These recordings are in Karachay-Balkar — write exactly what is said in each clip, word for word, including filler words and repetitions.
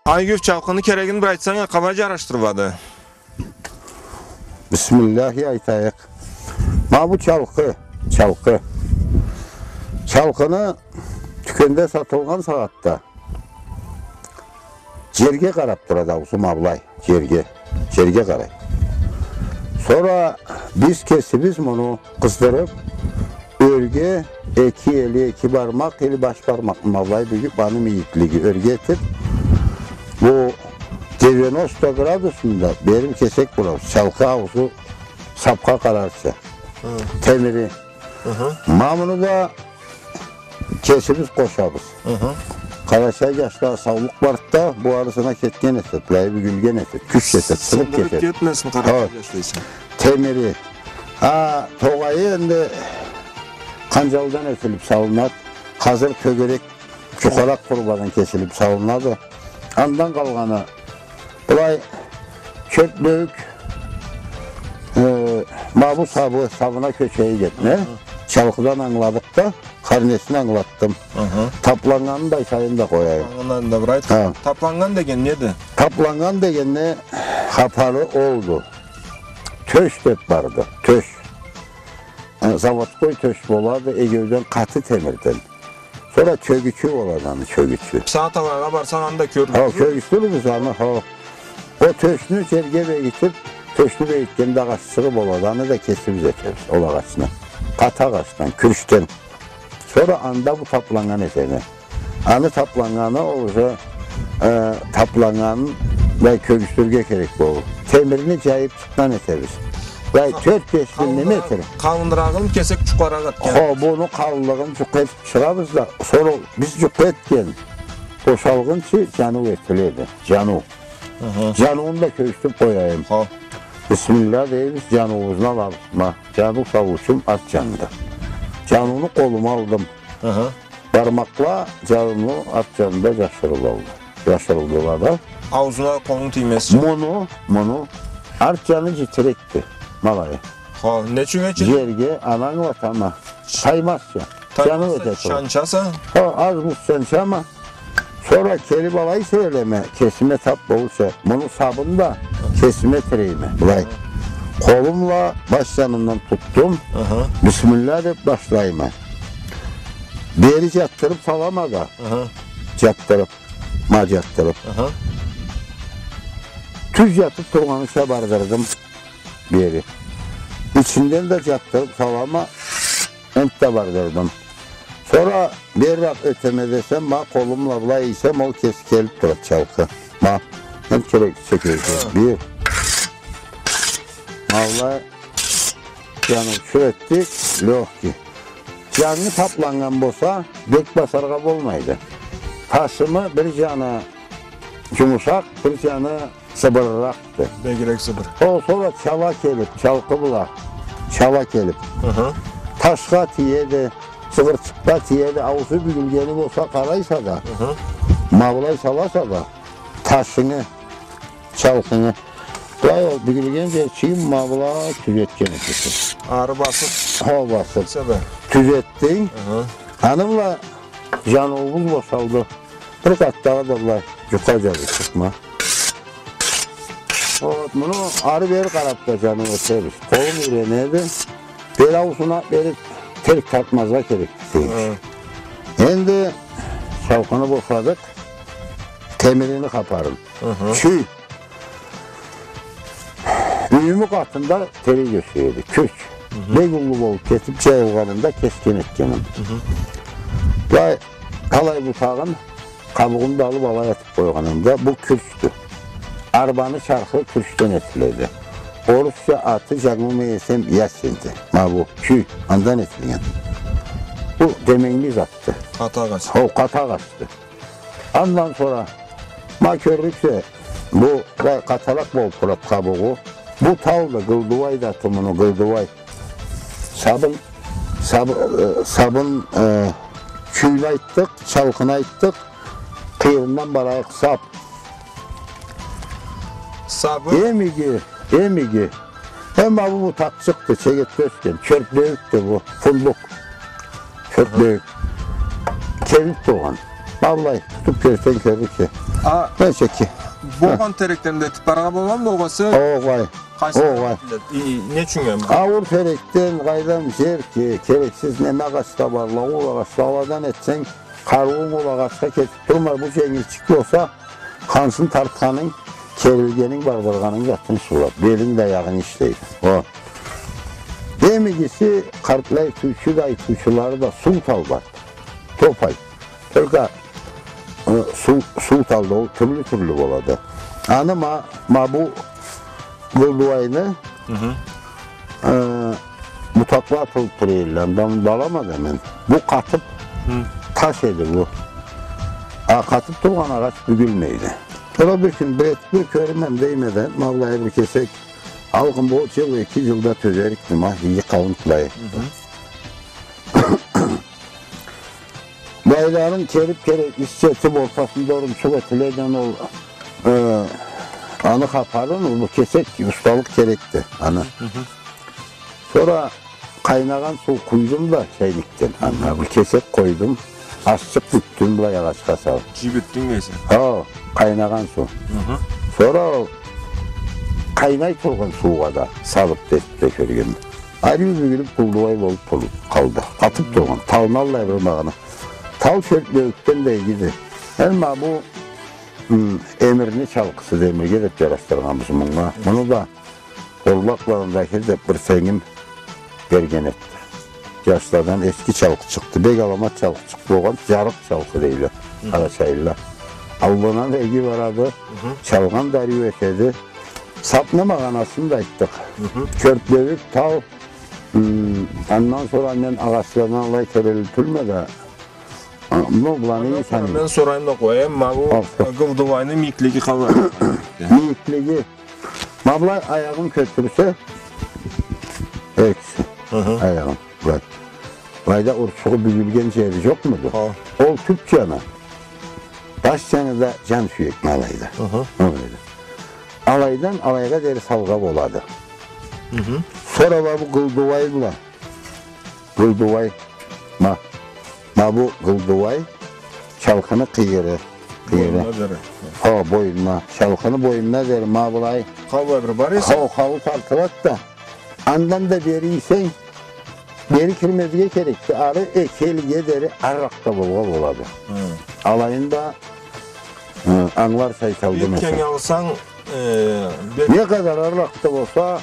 Айгюф, чалкъыны керегин бир айтсанг, къалай жарашдырылады? Бисмиллахи айтайыкъ. Ма бу чалкъы, чалкъы. Чалкъыны тюкенде сатылгъан сагъатда жерге къарап турады аузу, ма былай, жерге, жерге къарай. Сора биз кесибиз муну къыздырып, ёрге эки эли, эки бармакъ или баш бармакъны ма былай бюгюп, аны мийиклиги ёрге этип, бу девяносто градусунда берим кесек бурабыз. Чалкъы аузу сапха къарарча. Хы. Темири. Хы-хы. Ма муну да кесибиз къошабыз. Хы-хы. Къарачай жашлагъа саулукъ барды да, бу арысына кетген этеди, былайы бюгюлген этеди, кюч этеди, сынып кетеди. Сындырып кетмесин, къарачай жашла. Темири. А, тогъайы энди къанжалдан этилип салынады. Хазыр тёгерек, жукъаракъ турбадан кесилип салынады. Андан къалгъаны былай чёртлюк, э, ма бу сабы, сабына кёчейик энди. Хы. Чалкъыдан ангыладыкъ да, хар несин ангылатдым. Хы-хы. Тапланнганын да айтайым да къояйым. Тапланнганын да бир айт. Хы. Тапланнган деген неди? Тапланнган дегенни хапары олду. Тёш деп барды. Тёш. Э, заводской тёш болады, эгеуден, къаты темирден. Сора кёгючю болады аны, кёгючю. Сагъат алайгъа барсанг, анда кёрюрсюз. Хо, кёргюзтюрбюз аны, хо. Ол тёшню жерге бегитип, тёшню бегитгенде агъаччыгъы болады, аны да кесибиз этебиз, ол агъачны. Къаты агъачдан, кюрючден. Сора анда бу тапланнган этеди. Аны тапланнганы ол уже, э, тапланнганын былай кёргюзтюрге керек болур. Темирни жайып чыкъгъан этебиз. Былай тёрт-беш миллиметр. Къалынырагъын кесек жукъаракъ этген. Хо, муну къалынлыгъын жукъа этип чыгъабыз да, сора биз жукъа этген бошалгъынчы жаныу этиледи. Жаныу. Хы-хы. Жаныуну да кёргюзтюп къояйым. Хо. Бисмилла дейбиз, жаныуубузну алабыз. Ма, жаныу салыучум арт жанында. Жаныуну къолума алдым. Хы-хы. Бармакъла жаныуну арт жанында жашырылды. Жашырылдыла да. Аузуна къолунг тиймезча. Муну, муну арт жаны житирекди, ма алай. Хо, нечик, нечик? Жерге, аны ангылатама. Таймазча. Жаныу этеди. Шанчаса? Хо, аз-буз шанчама. Сора келип алай сейлеме, кесиме тап болурча. Муну сабын да кесиме тирейме. Былай. Къолумла баш жанындан тутдум. Хы-хы. Бисмилла деп башлайма. Бери жатдырып салама да. Хы-хы. Жатдырып. Ма жатдырып. Хы-хы. Тюз жатып тургъаныча бардырдым бери. Ичинден да жатдырып салама. Энтда бардырдым. Сора бериракъ ётеме десем, ма къолумла былай ийсем, ол кеси келип турады чалкъы. Ма, энтда керек чекейсиз. Хы. Бир. Ма былай, жаны чур этдик, лёгкий. Жангы тапланнган болса, бек басаргъа болмайды. Ташымы бир жаны жумушакъ, бир жаны зыбырыракъды. Бегирек зыбыр. Ол сора чала келип, чалкъы бла, чала келип. Хы-хы. Ташха тиеди, зыгъырчыкъгъа тиеди, аузу бюгюлгени болса къарайса да, хы-хы, ма былай саласа да, ташынгы, чалкъынгы. Былай ол бюгюлген жерчигин ма былай тюзетген этесе. Ары басып. Хо, басып. Эсе да. Тюзетдинг. Хы-хы. Аны бла жаныуубуз бошалды. Бир къат дагъыда былай жукъа жазып чыкъма. Вот, муну ары-бери къарап да жаныу этербиз. Къолум юйренеди. Бери аузуна берип терк тартмазгъа керекди деймиз. Хы. Энди чалкъыны бошадыкъ. Темирини хапарын. Хы-хы. Чюй. Юйюмю къатында терек ёсе эди, кюрч. Хы-хы. Бек уллу болуп кетип, жайылгъанында кесген этгеним. Хы-хы. Былай къалай бутагъын, къабугъун да алып, алай атып къойгъанымда, бу кюрчдю. Арбаны чархы кюрчден этиледи. Орусча аты, жангылмай эсем, ясеньди. Ма бу чюй, андан этилген. Бу деменгили затды. Къаты агъач. Хо, къаты агъачды. Андан сора, ма кёрдюксе, бу былай къатаракъ болуп турады къабугъу. Бу талды, гылдыуайды аты муну, гылдыуай. Сабын, саб-, э, сабын, э, чюйню айтдыкъ, чалкъыны айтдыкъ, къыйырындан барайыкъ, сап. Сабы. Эм иги, эм иги. Эм ма бу бутакъчыкъды, чегетде ёсген, чёртлеуюкдю бу, фундукъ. Чёртлеуюк. Келип тургъан. Ма былай, тутуп кёрсенг, кёрюрсе. А, нечик? Болгъан терекден да этип барыргъа боламы, огъесе? Огъай. Къайсы терекден? И, не ючюн эм? Ауур терекден, къайдам, жер ке-, керексиз неме агъачла барла, ол агъачла, аладан этсенг, къарыуунг ол агъачха кетип турмай, бу женгилчик болса, хансын тартханынг, керилгенинг, бардыргъанынг затын суура, белинг да, аягъынг ишлейди. О. Эм игиси, къартла айтыучу да, айтыучулары да, суу тал бар. Топай. Только, э, суу, суу талда ол тюрлю-тюрлю болады. Аны ма, ма бу гылдууайны, э, бутакъла атылып тура эдиле, андан да аламан мен. Бу къатып, таш эди бу. А къатып тургъан агъач бюгюлмейди. Сора бир кюн бир эт-, бир кёреме дейме да, ма былай бир кесек алгъын, бу жыл, эки жылда тёзерикди, ма, иги къалын былай. Былайларын керип, керип, иш этип, ортасында орунчукъ этиледи, ол, э, аны хапарын, ол бир кесек усталыкъ керекди, аны. Сора къайнагъан суу къуйдум да чайникден, аны бир кесек къойдум, азчыкъ бютдюм, былай агъачха салып. Жибитдинг дейсе. Хо, къайнагъан суу. Сора ол къайнай тургъан суугъа да салып, этип да кёргенме. Ариу бюгюлюп, гылдууай болуп, болуп къалды. Къатып тургъан. Талны аллай бир магъана. Тал чёплеукден да игиди. Эм ма бу, м, Эмирни чалкъысы, Эмирге деп жарашдыргъанбыз мунга. Муну да Орлакъланы да ахыр деп бир тенгим берген этди. Жашладан эски чалкъычыкъды. Бек аламат чалкъычыкъ болгъан, жарыкъ чалкъы дейле къарачайлыла. Аллына да иги барады, чалгъан да ариу этеди. Сапны магъанасын да айтдыкъ. Чёплеуюк тал, м, андан сора мен агъачлардан алай келелли тюлме да, а, муну быланы иги таныйма. Мен сорайым да къояйым, ма бу гылдууайны мийиклиги къалай? Мийиклиги. Ма былай аягъын кётюрсе, экиси, аягъын, былай. Былайда урчугъу бюгюлген жери жокъмуду? Хо. Ол тюп жаны. Баш жаны да жан сюекни алайды. Алайды. Алайдан алайгъа дери салгъа болады. Сора ма бу гылдууай бла. Гылдууай. Ма, ма бу гылдууай, чалкъыны къыйыры. Къыйыры. Боюнуна дери. Хо, боюнуна. Чалкъыны боюнуна дери, ма былай. Къалай бир бар эсе? Хо, къалын тартылады да. Андан да бери ийсенг, бери кирмезге керекди. Ары эки элге дери арыракъда болгъа болады. Алайын да, ы, ангыларча айталлыкъ эсенг. Бир кенгелсенг, э, бир... Не къадар арыракъда болса,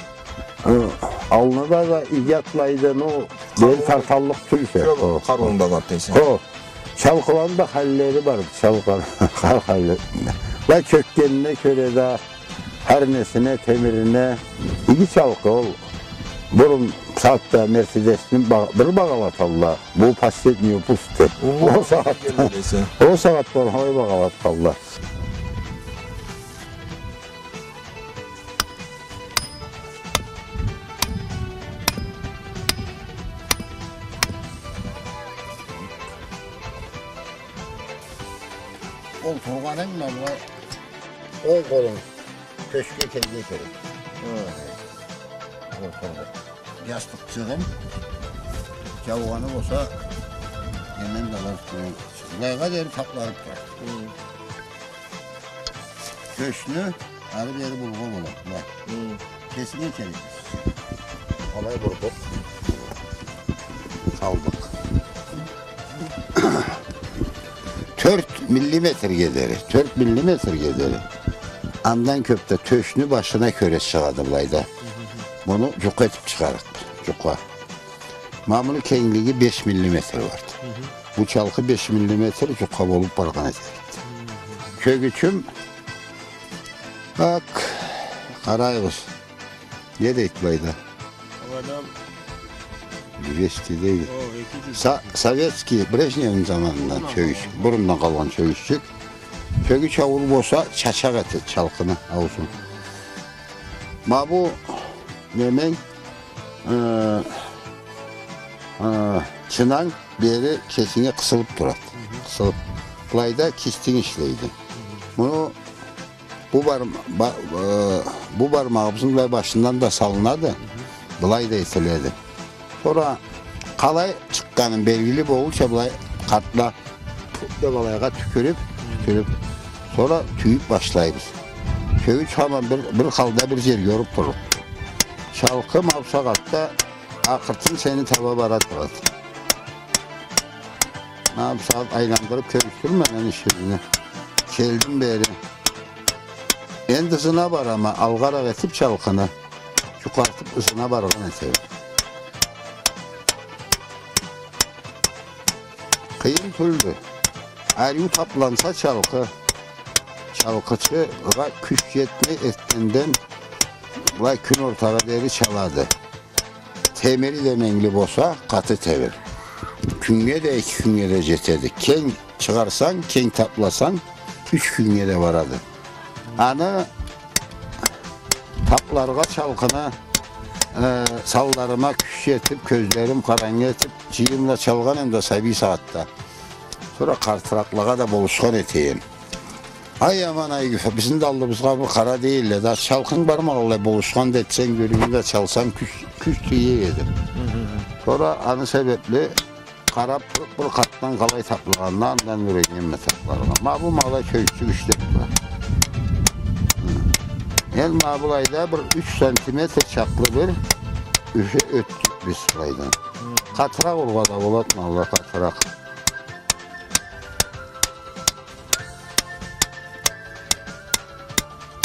э, аллына да иги атлайды, но бери тарталлыкъ тюлсе. Кёп къарыуунг да бар дейсе. Хо. Чалкъыланы да халлери бар, чалкъы-, хар халлери. Ма чёкгенине кёре да, хар несине, темирине, иги чалкъы ол. Бурун сагъатда Мерседесни ба-, бир багъалаталла. Бу последний выпуск. О сагъатда, о сагъатда алай багъалаталла. Олтургъанынг ма былай, онг къолунг тёшге келирге керек. Хы. Олтургъан. Жастыкъчыгъын, жаугъаны болса, немен да алар. Былайгъа дери сакъланып турады. Хы. Тёшню ары-бери бурургъа болады, былай. Хы. Кесинге керек. Алай бурдукъ. Салдыкъ. Тёрт миллиметрге дери, тёрт миллиметрге дери. Андан кёп да тёшню башына кёре чыгъады былайда. Муну жукъа этип чыгъарыкъ, жукъа. Ма муну кенглиги беш миллиметр барды. Бу чалкъы беш миллиметр жукъа болуп баргъан эди. Кёгючюм, так, къарайбыз. Не дейди былайда? Алайда двести дейди. О, эки жюз. Со-, советский, Брежневни заманындан чёгюч, бурундан къалгъан чёгюччюк. Чёгюч ауур болса, чачакъ этеди чалкъыны, ауузун. Ма бу неменг, э, э, чынанг бери кесинге къысылып турады. Къысылып. Былайда кистинг ишлейди. Муну бу бар-, ба-, э, бу бармагъыбызны былай башындан да салынады. Былай да этиледи. Сора къалай чыкъгъанынг белгили болгъунча былай къартла да былайгъа тюкюрюп, тюкюрюп. Сора тюйюп башлайбыз. Кёгюч хаман бир, бир халда бир джерге уруп турлукъду. Чалкъы ма бусагъатда акъыртын сени таба бара турады. Ма бусагъат айландырып кёргюзтюрме мен ишибизни. Келдим бери. Энди ызына барама, алгъаракъ этип чалкъыны. Джукъартып ызына баргъан этеди. Къыйын тюлдю. Ариу тапланса чалкъы, чалкъычыгъа кюч джетмей, эртденден былай кюн ортагъа дери чалады. Темири да менгли болса, къаты темир. Кюннге да, эки кюннге да джетеди. Кенг чыгъарсанг, кенг тапласанг, юч кюннге да барады. Аны тапларгъа чалкъыны, э, санларыма кюч джетип, кёзлерим къарангы этип, джыйырым да чалгъан эм да сабий сагъатда. Сора къартыракълагъа да болушхан этейим. Ай аман, ай, бизни да аллыбызгъа бир къара дейле да, чалкъынг бармы аллай болушхан да этсенг, бирини да чалсанг, кюч, кюч тие эди. Сора аны себепли къарап, бир, бир къатдан къалай таплагъанын, андан юреннгенме тапларгъа. Ма бу ма алай кёгючюк ишлеп тура. Хы. Энди ма былайда бир юч сантиметр чакълы бир уже ётдюк биз былайдан. Хы. Къатыракъ ургъа да болады, ма алай къатыракъ.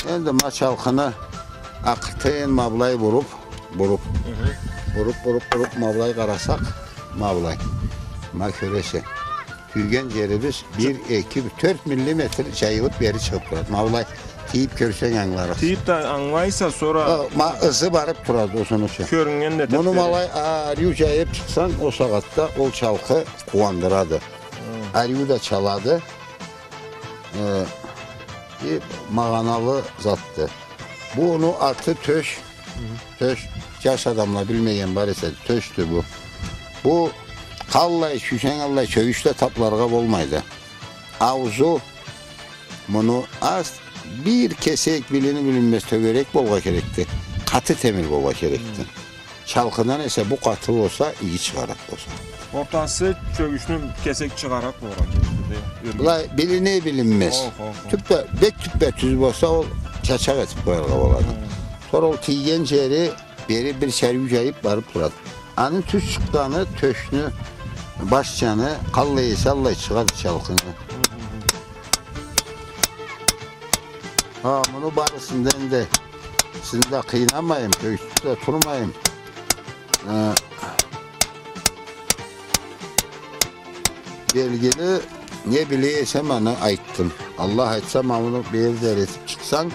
Энди ма чалкъыны акъыртын ма былай буруп, буруп, хы хы, буруп, буруп, буруп, ма былай къарасакъ, ма былай. Ма кёресе. Тюйген джерибиз бир, эки, тёрт миллиметр джайылып бери чыгъып турады. Ма былай тийип кёрсенг ангыларыкъса. Тийип да ангылайса, сора... О, ма ызы барып турады, осуну ючюн. Кёрюннген да. Муну ма алай ариу джайып чыкъсанг, ол сагъатда ол чалкъы къууандырады. Хы. Ариу да чалады. Э, и магъаналы затды. Буну аты тёш. Хы хы. Тёш, джаш адамла билмеген бар эсе, тёшдю бу. Бу къаллай, сюйсенг аллай, кёгюч да тапларгъа болмайды. Аузу муну аз, бир кесек билини билинмез тёгерек болгъа керекди. Къаты темир болгъа керекди. Хы. Чалкъыдан эсе бу къаты болса, иги чыгъаракъ болса. Ортасы кёгючню кесек чыгъаракъ болгъа керекди. Былай билине билинмез. Хо, хо, хо. Тюппе, бек тюппе тюз болса, ол чачакъ этип къояргъа болады. Хы. Сора ол тийген джери бери бир чарыу джайып барып турады. Аны тюз чыкъгъаны тёшню, баш джаны, къаллай эсе аллай чыгъады чалкъыны. Хы хы хы. Ха, муну барысында энди сизни да къыйнамайым, кёчюрюп да турмайым. Э, белгили, не биле эсем, аны айтдым. Аллах айтса, ма муну бери дери этип чыкъсанг,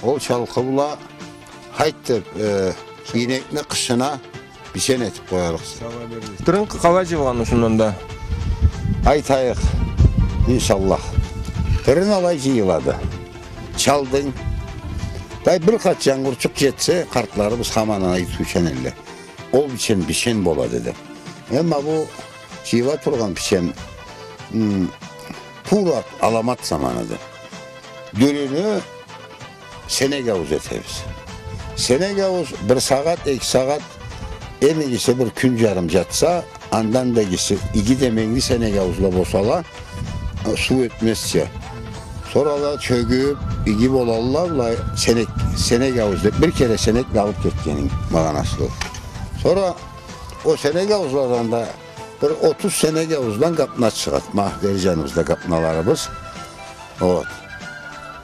хы, ол чалкъы бла, айтдым, э, бийнекни къышына бичен этип къоярыкъса. Тырынкъ къалай джыйылгъан ушундан да? Айтайыкъ, иншаллах. Тырын алай джыйылады. Чалдынг. Былай бир къат джангурчукъ джетсе, къартларыбыз хаман айтыучан элле. Ол бичен, бичен болады деп. Эмма бу джыйыла тургъан бичен, м, туура аламат заманыды. Дюрюню сенек ауз этебиз. Сенек ауз бир сагъат, эки сагъат, эм игиси бир кюн джарым джатса, андан да игиси, иги да менгли сенек аузла болсала, суу ётмезча. Сора ала чёгюп, иги болалла, былай сенек, сенек ауз деп, бир кере сенек алып кетгенинг магъанасы. Сора ол сенек аузладан да бир отуз сенек ауздан къапна чыгъады. Ма, бери джаныбызда къапналарыбыз. Вот.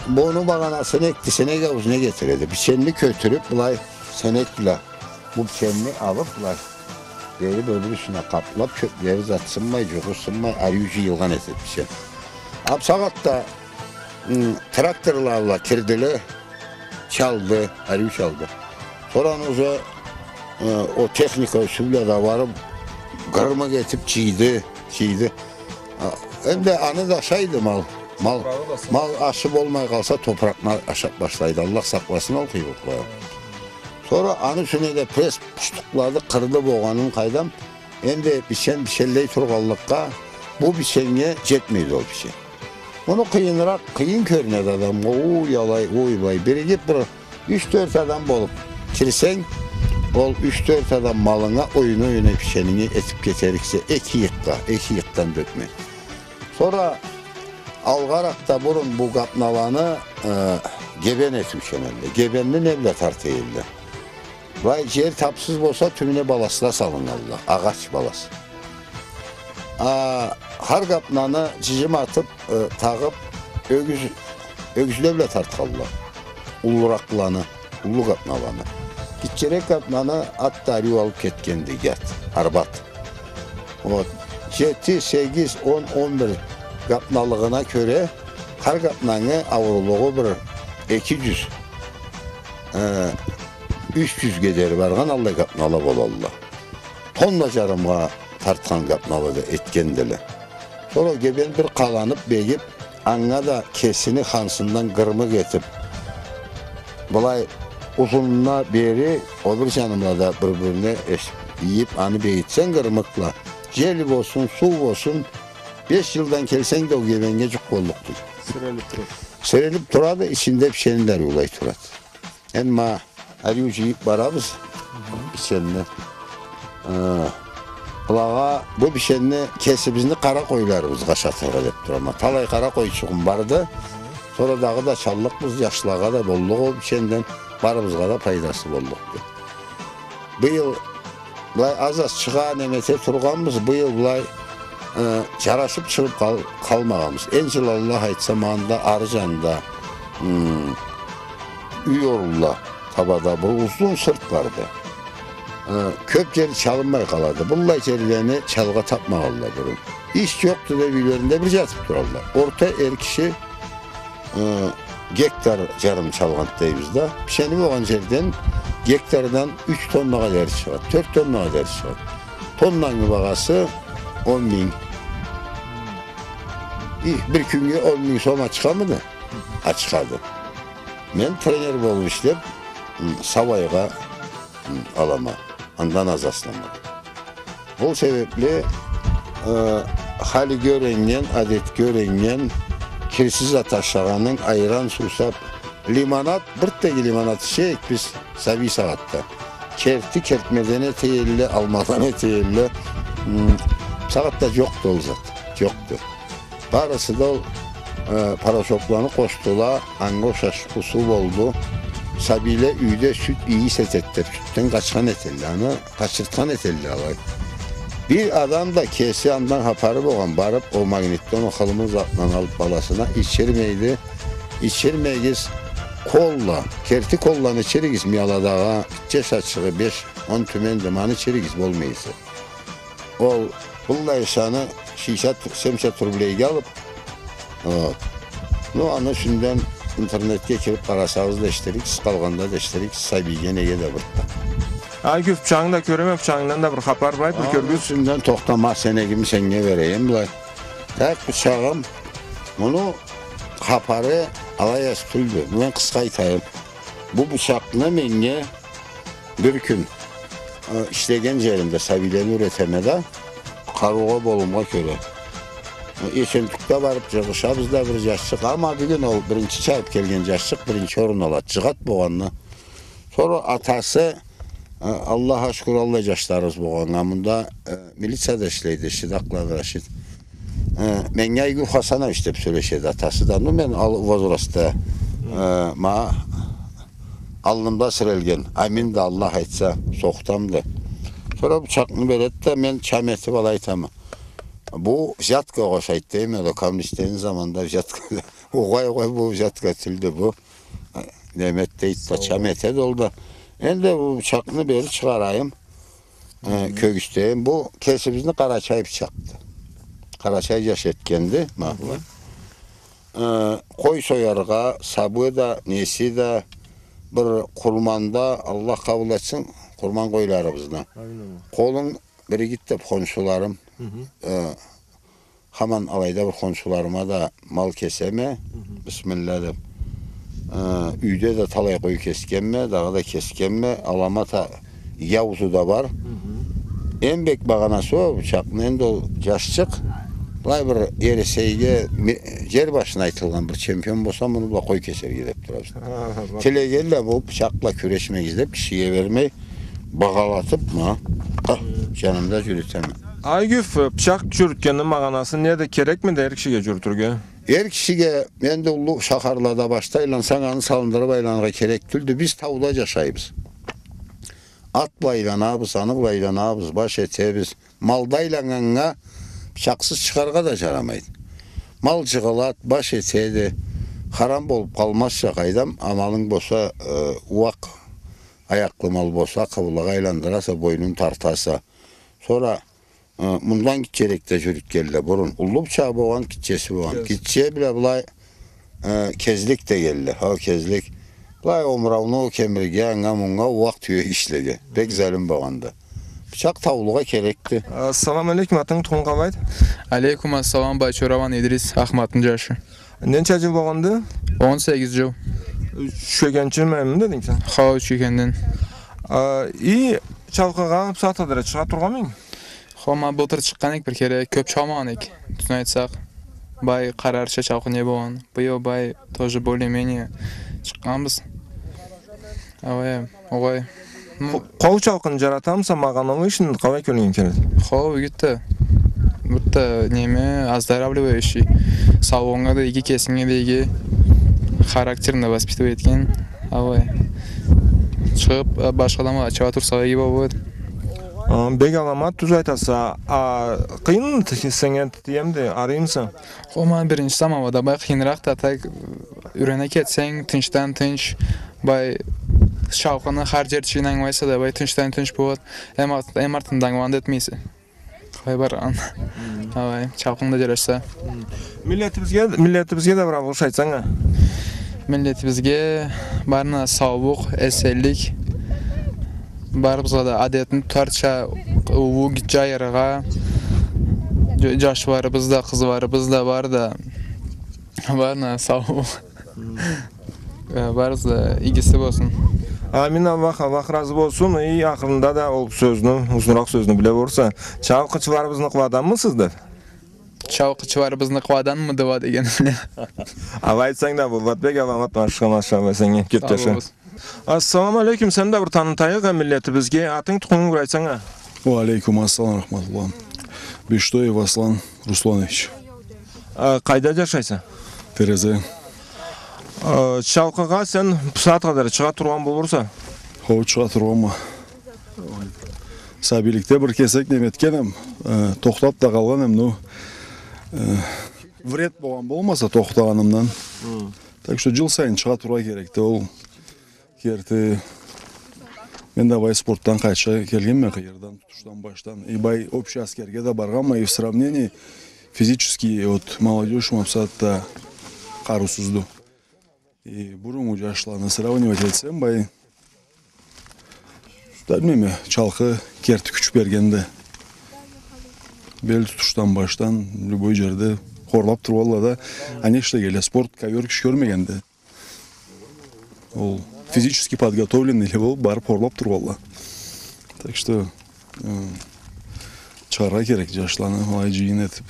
Буну магъанасы неди, сенек ауз не гетиреди? Биченни кётюрюп, былай сенек бла бу биченни алып, былай бери бир-бири юсюне къаплап, чёплери зат сынмай, джугъу сынмай, ариу джыйылгъан этеди бичен. А бусагъатда, м, тракторла бла кирдиле, чалды, ариу чалды. Сора аны уже, э, ол техника юсю бла да барып, гырмыкъ этип джыйды, джыйды. А, энди аны да ашайды мал. Мал, мал ашы болмай къалса, топуракъны ашап башлайды. Аллах сакъласын ол къыйынлыкъладан. Сора аны юсюне да пресс пуштукълады, къырды болгъанын къайдам. Энди бичен, биченлей тургъанлыкъгъа, бу биченнге джетмейди ол бичен. Муну къыйыныракъ, къыйын кёрюнеди адамгъа. Ой, алай, ой, былай. Биригип бир юч-тёрт адам болуп кирсенг, ол юч-тёрт адам малынга оюна-оюна биченинги этип кетериксе, эки ыйыкъгъа, эки ыйыкъдан да ётмей. Сора Алгъаракъда бурун бу гапналаны, э, гебен этиучен эдиле. Гебенни не бла тарта эдиле? Былай жер тапсыз болса, тюбюне баласла салыннганла, агъач баласы. А, хар гапнаны жыжым атып, э, тагъып, ёгюз, ёгюзле бла тартханла. Уллуракъланы, уллу гапналаны. Гитчерек гапнаны ат да ариу алып кетгенди, ят, арбат. Вот. Жети, сегиз, он, он бир гапналыгъына кёре, хар гапнаны ауурлугъу бир эки жюз, э, юч жюзге дери баргъан аллай гапнала болалла. Тонна жарымгъа тартхан гапнала да этгендиле. Сора гебен бир къаланып, бегип, анга да кесини хансындан гырмыкъ этип, былай узунуна бери, о бир жанына да бир-бирине эш-, ийип, аны бегитсенг гырмыкъла, жел болсун, суу болсун, беш жылдан келсенг да, ол гебеннге жукъ боллукъду. Сирелип турады. Сирелип турады, ичинде пишени да ариулай турады. Энди ма ариу жыйып барабыз пишенни. Э, былагъа бу пишенни кесибизни къара къойларыбызгъа ашатыргъа деп турама. Талай къара къойчугъум барды. Сора дагъыда чаллыкъбыз, жашлагъа да боллукъ ол пишенден, барыбызгъа да пайдасы боллукъду. Быйыл былай аз-аз чыгъа, неме эте тургъанбыз, быйыл былай, э, жарашып чыгъып къал-, къалмагъанбыз. Энди жыл, Аллах айтса, ма анда ары жанында, м, юй орунла табада бир узун сырт барды. Э, кёп жери чалынмай къалады. Быллай жерлени чалгъа тапмагъанла бурун. Иш жокъду деп, юйлеринде бир жатып туралла. Орта эр киши э, гектар жарым чалгъан дейбиз да. Пишени болгъан жерден гектардан юч тоннагъа дери чыгъады, тёрт тоннагъа дери чыгъады. Тоннаны багъасы он минг. И, бир кюннге он минг сом а чыгъамыды? А, чыгъады. Мен тренер болуп ишлеп, м, сабийге, м, алама. Андан аз аслама. Ол себепли, э, халиге юреннген, адетге юреннген, кирсиз зат ашагъанынг, айран суусап, лимонад, бир теги лимонад иче эдик биз сабий сагъатда. Керти, кертмеден эте элле, алмадан эте элле. М, сагъатда жокъду ол зат, жокъду. Барысы да ол, э, порошокланы къошдула, анга ушаш къусуу болду. Сабийле юйде сют ийис этеди деп, сютден къачхан этелле, аны къачыртхан этелле алай. Бир адам да кеси андан хапары болгъан, барып, ол магнитон, ол хылымыл затны алып баласына, ичирмейди, ичирмегиз, кола, керти коланы ичиригиз, мияладагъы, гитче шашчыгъы, беш, он тюменди, ма аны ичиригиз, болмай эсе. Ол быллай шаны шишат, семьдесят рублейге алып, вот. Ну, аны юсюнден интернетге кирип къарасагъыз да эшитириксиз, къалгъанда да эшитириксиз, сабийге неге да бир да. Айгюф, бычагъынгы да кёреме, бычагъынгдан да бир хапар бар, бир кёргюз. Аны юсюнден тохтама, сенегими сеннге берейим, былай. Так, бычагъым, муну хапары алай аз тюлдю. Мен къысха айтайым. Бу бычакъны меннге бир кюн, э, ишлеген жеримде сабийлени юретеме да, къаруугъа, болумгъа кёре. Э, Эсентюкде барып жыгъышабыз да, бир жашчыкъ. Амма бюгюн ол биринчи чабып келген жашчыкъ биринчи орун алады. Жыгъат болгъанны. Сора атасы, э, Аллахха шукур, аллай жашларыбыз болгъаннга. Мында, э, милицияда ишлейди, Шидакъланы Рашид. Э, меннге Айгюф Хасанович деп сёлешеди атасы да. Ну, мен ал возрастда, э, ма алнымда сирелген, Амин да, Аллах айтса, сохтамды. Сора бычакъны береди да, мен чам этип алай айтама. Бу взяткагъа ушайды дейме да, коммунистлени заманында взятка. Огъай, огъай, бу взятка тюлдю бу. Э, неме эт дейди да, чам этеди ол да. Энди бу бычакъны бери чыгъарайым. Э, кёргюзтейим. Бу кесибизни къарачай бычакъды. Къарачай жаш этгенди, ма былай. Э, къой сояргъа, сабы да, неси да, бир къурманда, Аллах къабыл этсин, къурман къойларыбызны. Амин, амин. Къолунг бир игит деп хоншуларым, э, хаман алайда бир хоншуларыма да мал кесеме, бисмилла деп. Э, юйде да талай къой кесгенме, дагъыда кесгенме, аламата яузу да бар. Эм бек багъанасы ол бычакъны, энди ол жашчыкъ, былай бир Эресейге ме-, жер башына айтылгъан бир чемпион болса, муну бла къой кесерге деп турабыз. Ха, ха, бар. Тилегенле бу бычакъ бла кюрешмегиз деп, кишиге бермей, багъалатып, ма, а, жанымда жюрютеме. Айгюф, бычакъ жюрютгенни магъанасы неди, керекмиди эр кишиге жюрютюрге? Эр кишиге энди уллу шахарлада башда айлансанг, аны салындырып айланыргъа керек тюлдю. Биз тауда жашайбыз. Ат бла айланабыз, аны бла айланабыз, баш этебиз. Малда айланнганнга бычакъсыз чыгъаргъа да жарамайды. Мал жыгъылады, баш этеди. Харам болуп къалмазча, къайдам, амалынг болса, э, уакъ аякълы мал болса, къыбылагъа айландыраса, бойнун тартаса. Сора, э, мындан гитчерекде жюрютгенле бурун. Уллу бычагъы болгъан, гитчеси болгъан. Гитче бла былай, э, кезлик дегенле. Хо, кезлик. Былай омурауну кемирирге, анга-мунга, уакъ тюе ишлеге. Бек залим болгъанды. Бычакъ таулугъа керекди. Ассаламу алейкум, атынг, тукъумунг къалайды? Алейкум ассалам, Байчораваны Идрис, Ахматны жашы. Ненча жыл болгъанды? Он сегиз жыл. Тюшегенчи мени дединг сен? Хо, тюшегенден. А, и чалкъыгъа бусагъатха дери чыгъа тургъанмыдынг? Хо, ма былтыр чыкъгъан эдик бир кере, кёп чалмагъан эдик, тюзюн айтсакъ. Бай къарарча чалкъы не болгъан. Быйыл бай тоже более-менее чыкъгъанбыз. Ауа, огъай. Ну, къо-, къол чалкъыны жаратамыса, магъаналы ишни къалай кёлюнге келеди? Хо, юйде. Бир да неме, оздоравливающий. Саулугъунга да иги, кесинге да иги. Характерни да воспитывать этген. Ауа. Чыгъып, э, башха адамгъа ачыла турсакъ иги болур эди. А, бек аламат, тюз айтаса. А, къыйын т-, сеннге тиемди, арыймыса? Хо, ма биринчи самалда бай къыйыныракъ да, так, юйренип кетсенг, тынчдан тынч, бай, чалкъыны хар жери ючюн ангылайса да, бай, тынчдан тынч болады. Эм арт-, эм артында ангыланы да этмейсе. Къалай баргъан. Хм. Алай, чалкъынг да жарашса. Хм. Миллетибизге, миллетибизге да бир алгъыш айтсанг а. Миллетибизге барына саулукъ, эсенлик. Барыбызгъа да адетни тутарча, уллу, гитче айырыргъа, жа-, жашларыбыз да, къызларыбыз да бар да, барына саулукъ. Э, барысы да игиси болсун. Амин, Аллах, Аллах разы болсун. И ахырында да ол сёзню, узунуракъ сёзню биле болурса, чалкъычыларыбызны къуладанмысыз деп? Чалкъычыларыбызны къуладанмыдыла дегенни биле. Алай айтсанг да болады, бек аламат, машалла, машалла, сеннге кёп жаша. Сау болугъуз. Ассаламу алейкум, сени да бир танытайыкъ а миллетибизге. Атынг, тукъумунг бир айтсанг а. Уа алейкум ассалам рахматуллах. Биштоев Аслан Русланович. А, къайда жашайса? Терезе. А, чалкъыгъа сен бусагъатха дери чыгъа тургъан болурса? Хо, чыгъа тургъанма. Сабийликде бир кесек неме этгенем, э, тохтап да къалгъанем, но, э, вред болгъан болмаса тохтагъанымдан. Хы. Так что жыл сайын чыгъа тургъа керекди ол. Керти, мен да бай спортдан къайтышха келгенме, къыйырдан, тутушдан, башдан. И бай общий аскерге да баргъанма, и в сравнении физически, вот, молодёжь ма бусагъатда къарыусузду. И буруннгу жашланы сравнивать этсем, бай, да, билмейме, чалкъы керти кюч бергенди. Бел тутушдан, башдан, любой жерде хорлап тургъанла да, а не ишлегенле, спорт, ковёр кюч кёрмегенди. Ол физически подготовленныйле болуп, барып хорлап тургъанла. Так что, э, чыгъаргъа керек жашланы, алай жыйын этип.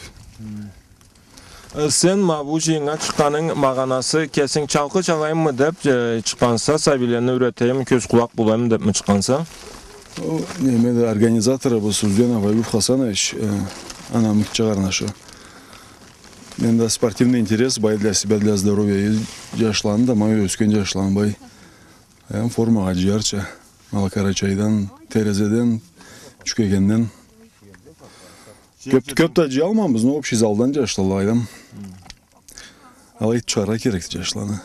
Э, сен ма бу жыйыннга чыкъгъанынг магъанасы, кесинг чалкъы чалайыммы деп, э, чыкъгъанса, сабийлени юйретейим, кёз-къулакъ болайым депми чыкъгъанса? Ол, неме да, организаторубуз Узденов Аюб Хасанович, э, анамы гитче къарнашы. Менде спортивный интерес бай для себя, для здоровья. И жашланы да, ма ёсген жашланы бай. Аям формагъа жыярча. Малкъарачайдан, Терезеден, Чюкегенден. Кёп, кёп да жыялмабыз, но общий залдан жашла, къайдам. Алай этип чыгъаргъа керекди жашланы.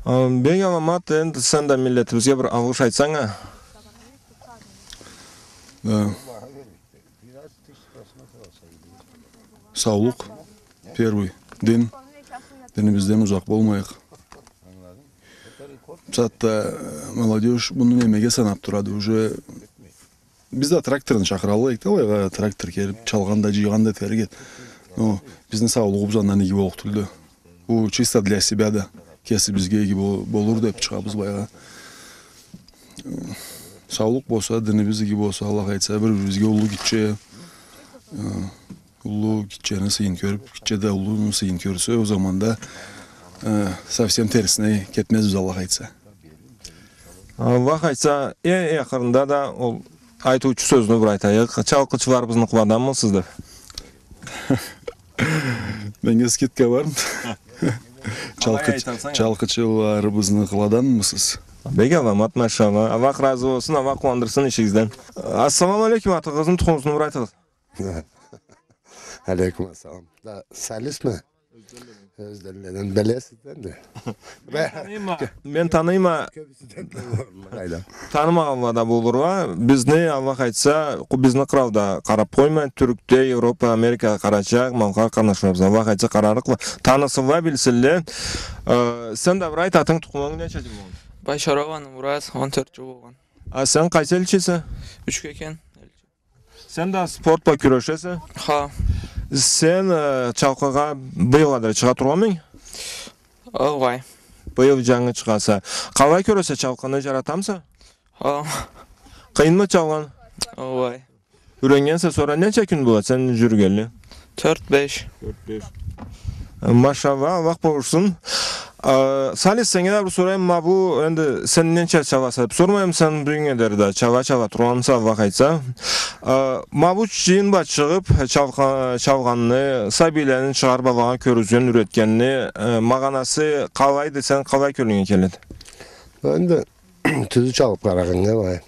А, бек аламат, энди сен да миллетибизге бир алгъыш айтсанг а. Да. Саулукъ, первый, дин, динибизден узакъ болмайыкъ. Бусагъатда, э, молодёжь муну немеге санап турады, уже биз да тракторну чакъыраллыкъ эдик да, алайгъа трактор келип, чалгъан да, жыйгъан да этерик эди. Но бизни саулугъубуз андан иги боллукъ тюлдю. Бу чисто для себя да, кесибизге иги бол-, болур деп чыгъабыз былайгъа. Саулукъ болса, динибиз иги болса, Аллах айтса, бир-бирибизге уллу гитче, э, уллу гитчени сыйын кёрюп, гитче да уллуну сыйын кёрсе, ол заманда, э, совсем терсине кетмезбиз, Аллах айтса. Аллах айтса, э, ахырында да ол айтыучу сёзню бир айтайыкъ. Чалкъычыларыбызны къуладанмысыз деп. Меннге скидка бармы? Чалкъы-, алай айтарсан, чалкъычыларыбызны къыладанмысыз? Бек аламат, машалла. Аллах разы болсун, Аллах къууандырсын ишигизден. Ассаламу алейкум, атыгъызны, тукъумугъузну бир айтыгъыз. Алейкум ассалам. Да, Салисми? Ёзденледен, билесиз энди. Мен таныйма, мен таныйма. Кёбюсю да танымайла. Танымагъанла да болурла. Бизни, Аллах айтса, къу-, бизни къралда къарап къоймай, Тюркде, Европа, Америка, Къарачай, малкъар къарнашларыбыз, Аллах айтса, къарарыкъла. Танысынла, билсинле. Э, сен да бир айт, атынг, тукъумунг, ненча джыл болгъан? Байшарованы Мурат, он тёрт джыл болгъан. А сен къайсы элчисе? Учкекен элчи. Сен да спорт бла кюрешесе? Ха. Сен, э, чалкъыгъа быйылгъа дери чыгъа тургъанмыдынг? Огъай. Быйыл джангы чыгъаса. Къалай кёресе чалкъыны, джаратамыса? Ха. Къыйынмы чалкъыны? Огъай. Юреннгенсе, сора ненча кюн болады сен джюрюгенли? Тёрт-беш. Тёрт-беш. Машалла, Аллах болушсун. А, Салис, сеннге да бир сорайым, ма бу, энди сен ненча чабаса деп сормайма, сен бюгюннге дери да чаба, чаба тургъанса, Аллах айтса. А, ма бу джыйын бла чыгъып, чалкъы-, чалкъыны, сабийлени чыгъарып алагъа кёргюзген, юретгенни, э, магъанасы къалайды, сен къалай кёлюнге келеди? Энди тюзю чалып къарагъаннга, былай,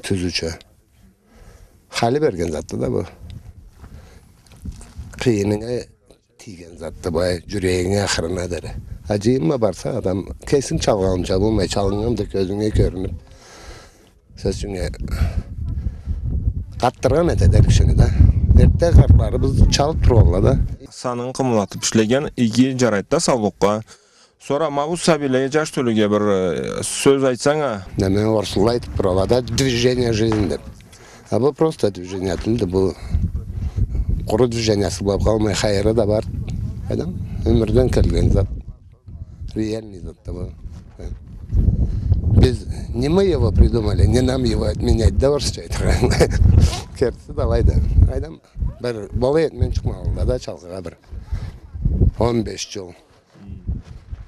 тюзюча. Хали берген затды да бу. Къыйынынга тийген затды, былай, джюрегинге ахырына дери. А джыйын бла барса, адам кесинг чалгъанча болмай, чалыннган да кёзюнге кёрюнюп. Сёз ючюн, къатдыргъан этеди кишини да. Эртте къартларыбыз чалып тургъанла да. Санын къымылдатып ишлеген иги джарайды да саулукъгъа. Сора ма бу сабийлеге, джаш тёлюге бир, э, сёз айтсанг а. Неме, орусла айтып турала да, движение — жизнь деп. А бу просто движение тюлдю, бу къуру движениясы бла къалмай, хайыры да бар. Къайдам, ёмюрден келген зат. Реальный зат да бу. Биз, не мы его придумали, не нам его отменять, да, орусча айтыргъа. Кертиси да алайды. Къайдам, бир бола эди, мен чыкъмагъанлы да чалкъыгъа бир он беш джыл.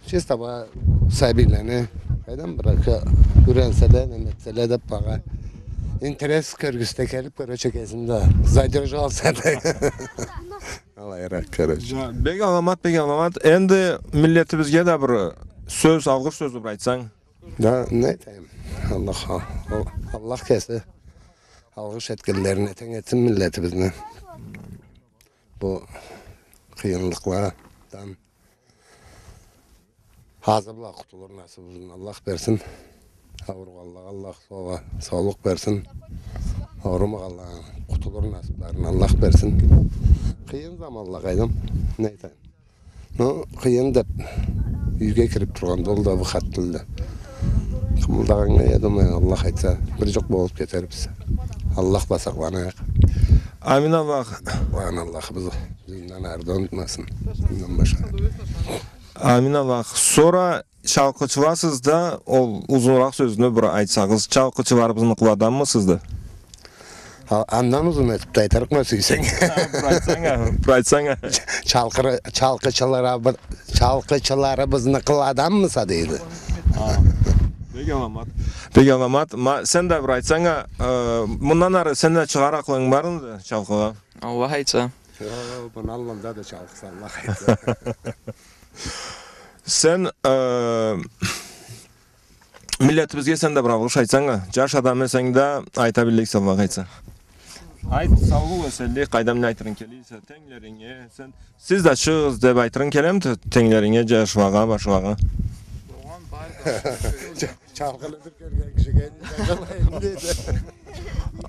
Чисто бу сабийлени, къайдам, бир юренселе, неме этселе деп, багъа интерес кёргюзсе келип, короче, кесим да задержался да. Алайыракъ, короче. Да, бек аламат, бек аламат. Энди миллетибизге да бир сёз, алгъыш сёз бир айтсанг. Да, не айтайым? Аллах, Ал-, Аллах кеси алгъыш этгенлерине тенг этсин миллетибизни. Бу къыйынлыкъладан азы бла къутулур насыбын Аллах берсин. Ауругъанлагъа Аллах саула-, саулукъ берсин. Аурумагъанлагъа къутулур насыпларын Аллах берсин. Къыйын заманла, къайдам. Не айтайым? Но къыйын деп юйге кирип тургъанда, ол да бир хат тюлдю. Къымылдагъаннга, я думаю, Аллах айтса, бир джукъ болуп кетербиз. Аллах бла сакъланайыкъ. Амин Аллах. Аллахыбыз бизден ары да унутмасын. Мындан башха. Амин Аллах. Сора чалкъычыласыз да, ол узунуракъ сёзню бир айтсагъыз, чалкъычыларыбызны къыладанмысыз да? А, андан узун этип да айтырыкъма сюйсенг. Бир айтсанг а, бир айтсанг а. Чалкъы-, чалкъычыларыбы-, чалкъычыларыбызны къыладанмыса дейди. А, бек аламат. Бек аламат. Ма, сен да бир айтсанг а, э, мындан ары сен да чыгъар акъылынг бармыды чалкъыгъа? Аллах айтса. О, мындан алда да чалкъыса, Аллах айтса. Сен, э, миллетибизге сен да бир алгъыш айтсанг а, джаш адам эсенг да, айта билликсе, Аллах айтса. Айт, саулукъ эсенлик, къайдам, не айтырынг келе эсе, тенглеринге, сен, сиз да чыгъыгъыз деп айтырынг келемиди, тенглеринге, джашлагъа, башхалагъа? Ча-, чалкъыны бир кёрген кишиге,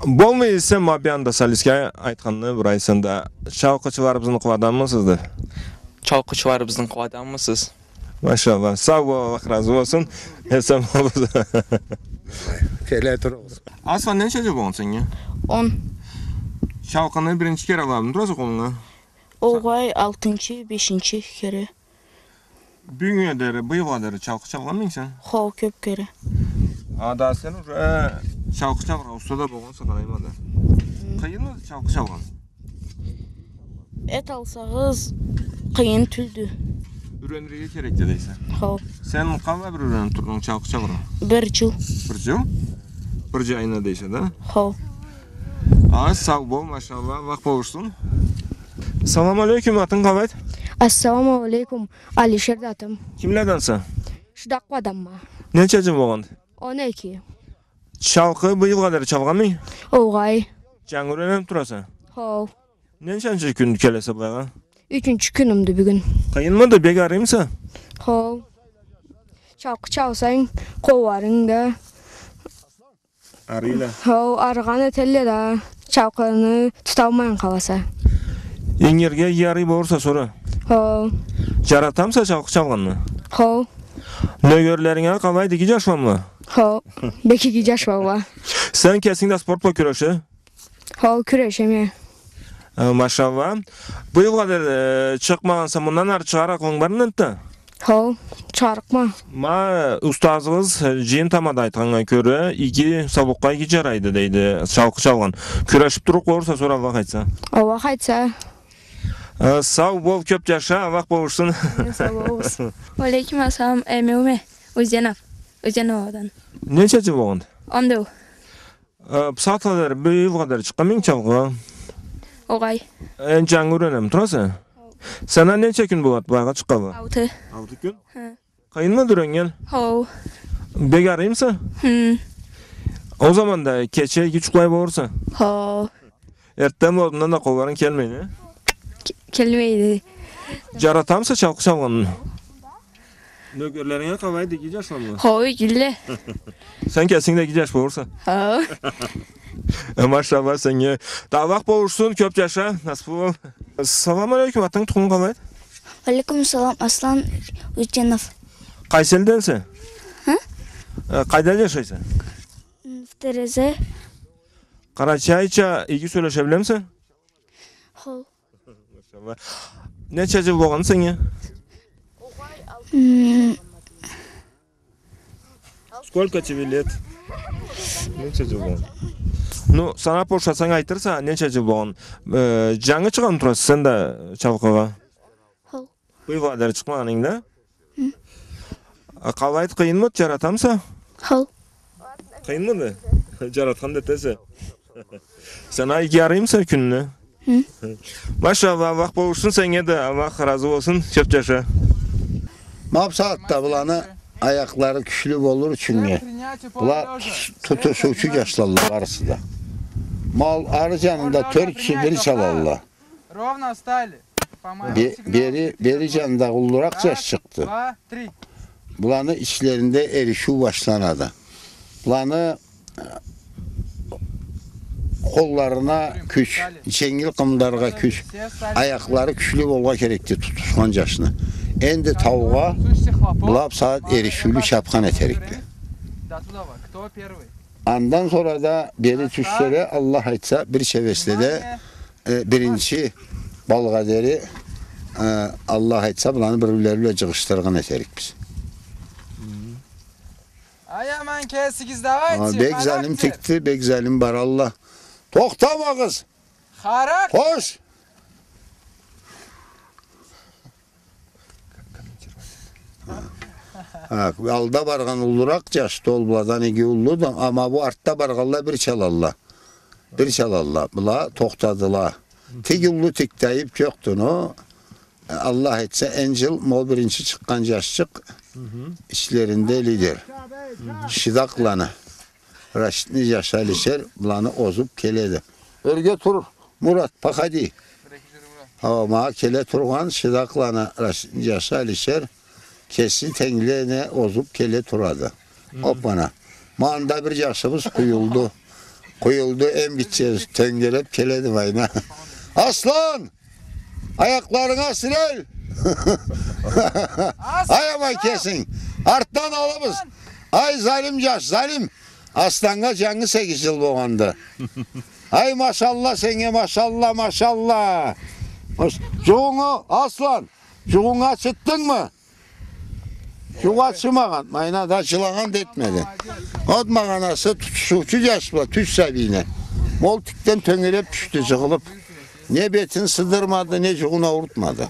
болмай эсе, ма бир анда Салисге айтханны бир айтсанг да, чалкъычыларыбызны къыладанмысыз да? Чалкъычыларыбызны къыладанмысыз? Машалла. Сау бол, Аллах разы болсун. Эсен бол. Келе туругъуз. Аслан, ненча джыл болгъан сеннге? Он. Чалкъыны биринчи кере аламы тураса къолунга? Огъай, алтынчы, бешинчи кере. Бюгюннге дери, быйылгъа дери чалкъы чалгъанмыды сен? Хо, кёп кере. А да сен уже чалкъы чалыргъа уста да болгъанса, къарайма да. Хы. Къыйынмыды чалкъы чалгъан? Эт алсагъыз, къыйын тюлдю. Юренирге керекди дейсе. Хо. Сен къалай бир юренип турдунг чалкъы чалыргъа? Бир джыл. Бир джыл? Бир джайына дейсе да? Хо. А, сау бол, машалла, Аллах болушсун. Салам алейкум, атынг къалайды? Ассаламу алейкум, Алишер да атым. Кимледенсе? Шудакъладанма. Ненча джыл болгъанды? Он эки. Чалкъы быйылгъа дери чалгъанмы? Огъай. Джангы юрениб тураса? Хоу. Ненчанчы кюн келесе былайгъа? Ючюнчю кюнюмдю бюгюн. Къыйынмыды, бек арыймыса? Хоу. Чалкъы чалсанг, къолларынг да арыйла. Хоу, арыгъан этелле да, чалкъыны туталмайын къаласа. Ингирге иги арый болурса сора? Хоу. Джаратамыса чалкъы чалгъанны? Хоу. Нёгерлеринг къалайды, иги джашламыла? Хоу, бек иги джашламыла. Сен кесинг да спорт бла кюреше? Хоу, кюрешеме. Э, машалла. Быйылгъа дери, э, чыкъмагъанса, мындан ары чыгъар акъылынг бармыды? Хоу, чыгъарыкъма. Ма устазыгъыз, э, Джыйын тамада айтханнга кёре, иги саулукъгъа иги джарайды, дейди, чалкъы чалгъан. Кюрешиб турлукъ болурса сора, Аллах айтса. Аллах айтса. Э, сау бол, кёб джаша, Аллах болушсун. Сау болугъуз. Уалейкум ассалам, Эмилме, Узенов, Узеновладан. Ненча джыл болгъанды? Он джыл. Э, бусагъатха дери, быйылгъа дери чыкъгъанмыды чалкъыгъа? Огъай. Энди джангы юрениб тураса? Сеннге ненча кюн болады былайгъа чыкъгъанлы? Алты. Алты кюн? Хы. Къыйынмыды юреннгенинг? Хоу. Бек арыймыса? Хы. Ол заманда кече иги джукълай болурса? Хоу. Эртден болуб, мындан да къолларынг келмейди, э? Ке-, келмейди. Джаратамыса чалкъы чалгъанны? Нёгерлеринг къалайды, иги джашламыла? Хоу, игиле. Сен кесинг да иги джаш болурса. Хоу. Э, машалла сеннге. Да Аллах болушсун, кёб джаша, насыб бол. Салам алейкум, атынг, тукъумунг къалайды? Алейкум салам, Аслан Узенов. Къайсы элденсе? Хы? Э, къайда джашайса? М, в Терезе. Къарачайча иги сёлеше билемисе? Хоу. Машалла. Ненча джыл болгъанды сеннге? М. Сколько тебе лет? Ненча джыл болгъанды? Ну, санаб бошасанг айтырса, ненча джыл болгъанды. Э, джангы чыкъгъан тураса сен да чалкъыгъа? Хоу. Быйылгъа дери чыкъмагъанынг да? Хы. А, къалайды, къыйынмыды, джаратамыса? Хоу. Къыйынмыды? Джаратхан да этесе. Сен а иги арыймыса кюннге? Хы. Машалла, Аллах болушсун сеннге да, Аллах разы болсун, кёб джаша. Ма бусагъатда быланы аякълары кючлю болур ючюннге. Была тутушуучу джашладыла барысы да. Ма ол ары джанында тёртюсю бир чалалла. Ровно встали. Бе-, бери, бери джанында уллуракъ джаш чыкъды. Быланы ичлеринде эришиу башланады. Быланы, э, къолларына кюч, дженгил къымылдаргъа кюч, аякълары кючлю болгъа керекди тутушхан джашны. Энди таугъа была бусагъат эришиулю чапхан этерикле. Андан сора да бери тюшселе, Аллах айтса, бир чебеследе, э, биринчи балгъа дери, э, Аллах айтса, буланы бир-бирлери бла джыгъышдыргъын этерикбиз. Ай, аман кесигиз, давайте. Ха, бек залим тикди, бек залим баралла. Тохтамагъыз! Характер! Хош! Ха, алда баргъан уллуракъ джашды, ол буладан иги уллуду, ама бу артда баргъанла бир чалалла. Бир чалалла. Была тохтадыла. Тик уллу, тикди, айыб джокъду, но Аллах айтса, энди джыл ма ол биринчи чыкъгъан джашчыкъ ичлеринде лидер. Шидакъланы. Рашидни джашы Алишер буланы озуб келеди. Ёрге тур, Мурат, походи. Хау, ма келе тургъан Шидакъланы Рашидни джашы Алишер кеси тенглени озуб келе турады. Оппана. Ма анда бир джашыбыз къуюлду. Къуюлду, эм гитчебиз, тёнгереб келеди майна. Аслан! Аякъларынга сирел! Ай, аман кесинг! Артдан алыбыз! Ай, залим джаш, залим! Асланнга джангы сегиз джыл болгъанды. Ай, машалла сеннге, машалла, машалла! Джугъунгу, Аслан, джугъунгу ачытдынгмы? Джугъу ачымагъан, майна да джылагъан да этмеди. От магъанасы тутушуучу джаш бла, тюз сабийни. Ма ол тикден тёнгереб тюшдю, джыгъылыб. Не бетин сыдырмады, не джугъун аурутмады.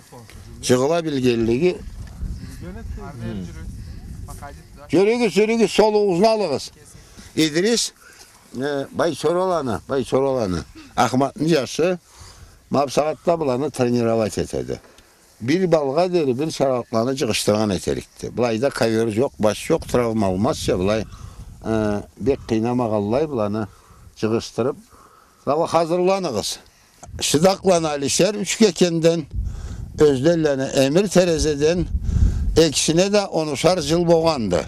Джыгъыла билгенлиги. Джюрюгюз, джюрюгюз, солугъугъузну алыгъыз. Идрис, э, Байчораланы, Байчораланы. Ахматны джашы. Ма бусагъатда буланы тренировать этеди. Бир балгъа дери бир чаралыкъланы джыгъыштыргъан этерикди. Былайда ковёр джокъ, баш джокъ, травма болмазча, былай, э, бек къыйнамагъанлай, быланы джыгъыштырыб. Дагъыда хазырланыгъыз. Шыдакъланы Алишер Учкекенден, Ёзденланы Эмир Терезеден, экисине да онушар джыл болгъанды.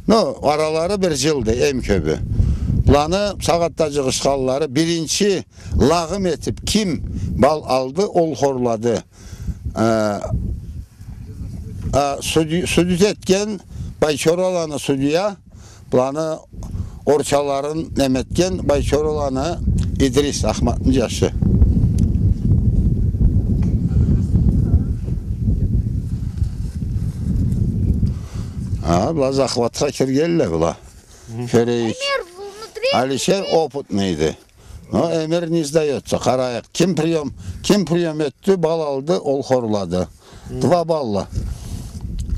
Но, аралары бир джылды, эм кёбю. Буланы бусагъатда джыгъышханлары, биринчи лагъым этиб ким бал алды, ол хорлады. Э, э, судьи-, судить этген Байчораланы судья, буланы орчаларын неметген Байчораланы Идрис, Ахматны джашы. А, была захватха киргенле была. Кёрейик. Эмир, внутри. Алишер опытныйды. Но Эмир не сдаётся, къарайыкъ. Ким приём, ким приём этди, бал алды, ол хорлады. Два балла.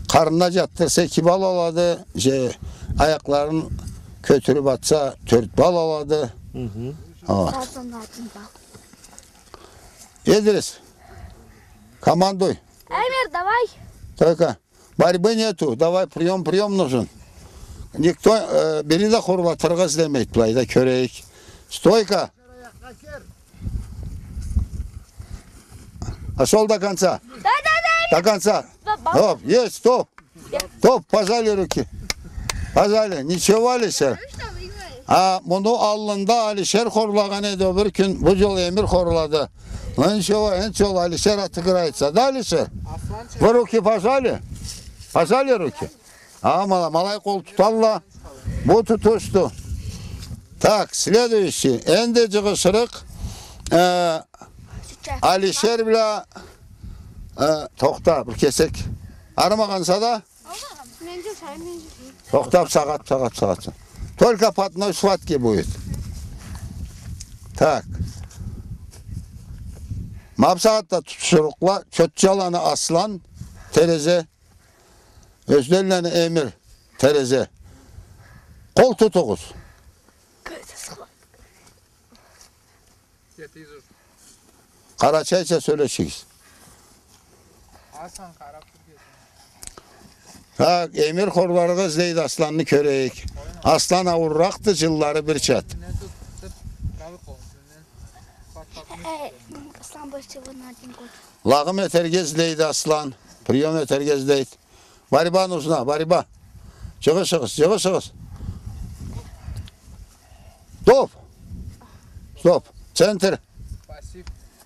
Къарнына джатдырса, эки бал алады, же, аякъларын кётюрюб атса, тёрт бал алады. Вот. Идрис, командуй. Эмир, давай. Только Борьбы нету. Давай, приём, приём нужен. Никто, э, бири да хорлатыргъа излемейди, былайда кёрейик. Стойка. Пошёл до конца. Да, да, да. До конца. Ба-, ба- Оп, есть, стоп. Стоп, пожали руки. Пожали, ничего, Алишер. А муну аллында Алишер хорлагъан эди ол бир кюн, бу джол Эмир хорлады. Ну ничего, ничего, Алишер отыграется. Да, Алишер? Вы руки пожали? Пожали руки? А, ма ала, ма алай къол туталла. Бу тутушду. Так, следующий. Энди джыгъышырыкъ. Э, Алишер бла, э, тохта, бир кесек. Арымагъанса да? Тохта, сагъат, сагъат, сагъат. Только по одной схватке будет. Так. Ма бусагъатда тутушурукъла, Чотчаланы Аслан, Терезе, Ёзденланы Эмир, Терезе. Къол тутугъуз. Къарачайча сёлешигиз. Так, Эмир хорларгъа излейди Асланны, кёрейик. Аслан аууурракъды, джыллары бир чат. Лагъым этерге излейди Аслан. Приём этерге излейди. Борьба нужна, борьба. Джыгъышыгъыз, джыгъышыгъыз. Стоп. Стоп. Центр. Пассив.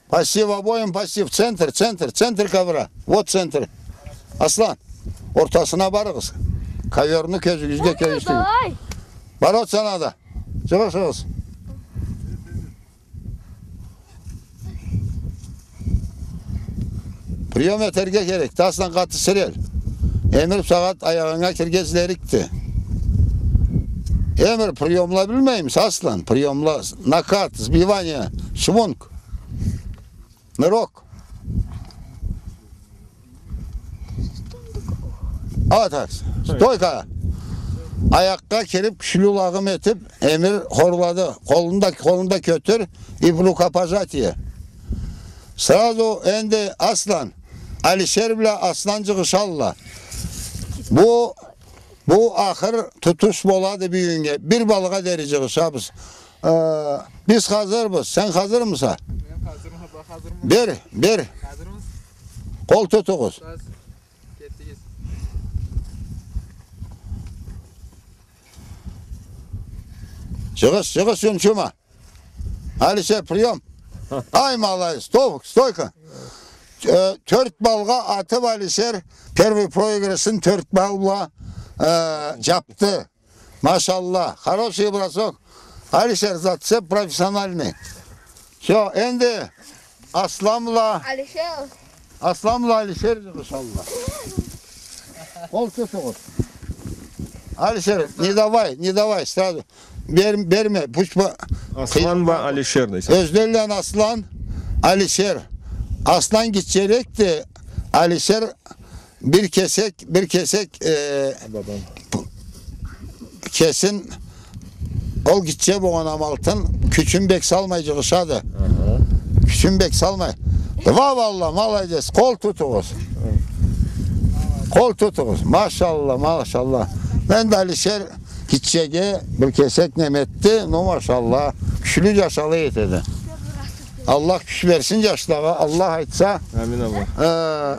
Пассив, обоим пассив. Центр, центр, центр ковра. Вот центр. Аслан, ортасына барыгъыз. Ковёрну кёзюгюзге кёргюзтюгюз. Давай. Бороться надо. Джыгъышыгъыз. Приём этерге керекди, Аслан, къаты сирел. Эмир, бусагъат аягъынга киргизлерикди. Эмир, приёмла билмеймисе, Аслан? Приёмла, накат, сбивание, швунг, нырок. А, так. Стойка. Аякъгъа кириб, кючлю лагъым этиб, Эмир хорлады. Къолунда, къолунда кётюр, и в рукопожатие. Сразу энди Аслан, Алишер бла Аслан джыгъышалла. Бу, бу ахыр тутуш болады бюгюннге. Бир балгъа дери джыгъышабыз. Э, биз хазырбыз. Сен хазырмыса? Мен хазырма, ба, хазырма. Бер, бер. Хазырмысыз? Къол тутугъуз. Хазыр. Кетдигиз. Джыгъыш, джыгъыш, джунчума. Алишер, приём. Ай, малай, стоп, стойка. Э, тёрт балгъа атыб Алишер первый проигрышын тёрт бал бла, э, джабды. Машалла, хороший бросок. Алишер, зацеп профессиональный. Всё, энди Аслан бла. Алишер. Аслан бла Алишер, иншалла. Къол тутугъуз. Алишер, не давай, не давай, сразу. Бер-, берме, пусть по-, Аслан бла Алишер дейсе. Ёзденланы Аслан, Алишер. Аслан гитчерекди, Алишер бир кесек, бир кесек, э, п-, кесин ол гитче болгъан амалтын кючюн бек салмай джыгъышады. Аха. Кюч Тюнбек салмай. Два балла, молодец. Къол тутугъуз. Къол тутугъуз. Машалла, машалла. Мен да Алишер гитчеге бир кесек неме этди. Ну, машалла. Кючлю джаш алай этеди. Аллах кюч берсин джашлагъа. Аллах айтса. Амин, Аллах. Э,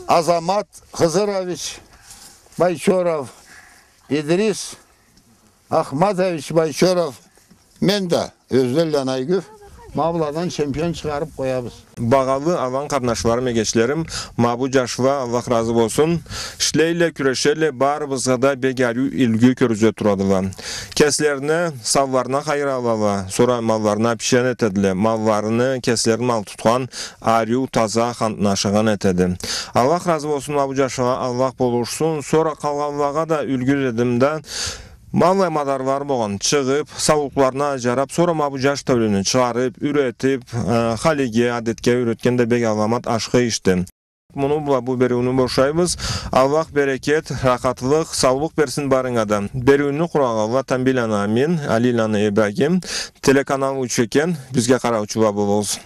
Азамат Хызырович Байчоров, Идрис Ахматович Байчоров, мен да, Ёзденланы Айгюф, ма быладан чемпион чыгъарыб къоябыз. Багъалы алан къарнашларым, эгечлерим, ма бу джашла, Аллах разы болсун, ишлейле, кюрешелле, барыбызгъа да бек ариу юлгю кёргюзе турадыла. Кеслерине, сауларына хайыр алала, сора малларына печень этедиле, малларыны кеслерини мал тутхан ариу, таза, хантына ашагъан этеди. Аллах разы болсун, ма бу джашлагъа Аллах болушсун. Сора къалгъанлагъа да юлгю дедим да, ма аллай мадарлары болгъан, чыгъыб, саулукъларына джараб, сора ма бу джаш тёлюню чыгъарыб, юретиб, э, халиге, адетге юретген да бек аламат ашхы ишди. Муну бла бу бериуню бошайбыз. Аллах берекет, рахатлыкъ, саулукъ берсин барынга да. Бериуню къурагъанла Тамбийланы Амин, Алийланы Ибрагим, телеканал Учкекен, бизге къараучула болугъуз.